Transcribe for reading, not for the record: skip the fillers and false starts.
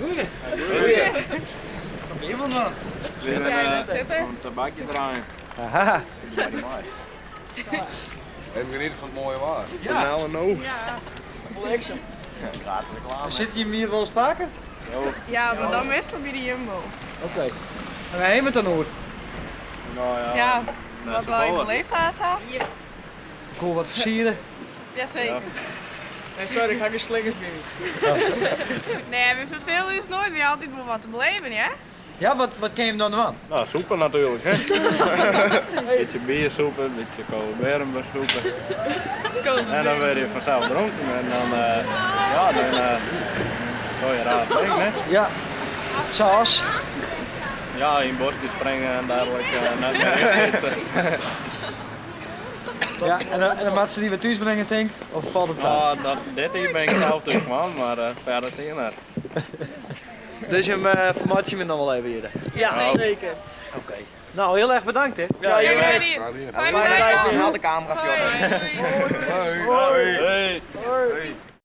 Goeie. Goeie. Wat bin je wel man? Een tabakje draaien. Aha. Even genieten van het mooie waar. Ja. Nou en nou. Ja. Bliksem. Gratis reclame. Zit je hier wel eens vaker? Ja, maar dan meestal bij de Jumbo. Oké. En wij hebben het dan hoor. Nou ja. Ja, net wat zo wel je vallen. beleefd haar zo. Ik hoor wat versieren. Jazeker. Nee, sorry, ik ga geen slikkers bij Nee, we vervelen ons nooit. We hebben altijd wel wat te beleven, hè? Ja, wat ken je hem dan aan? Nou, soepen natuurlijk, hè. Beetje biersoepen, een beetje koude soepen. En dan word je vanzelf dronken en dan, ja, dan gooi je raar ding, hè. Ja. Saus. Ja, in bosjes springen en dergelijke. Net meer fietsen. Ja, en dan maakt ze die weer thuis brengen, denk ik? Of valt het thuis? Nou, dit hier ben ik zelf dus man, maar verder tegen net. Dus je hem vermaat je me nog wel even hier. Ja, zeker. Oké. Nou, heel erg bedankt hè. Ja, Ja, je jullie. Fijne Fijne dag. Haal de camera, joh. Hoi. Hoi. Hoi.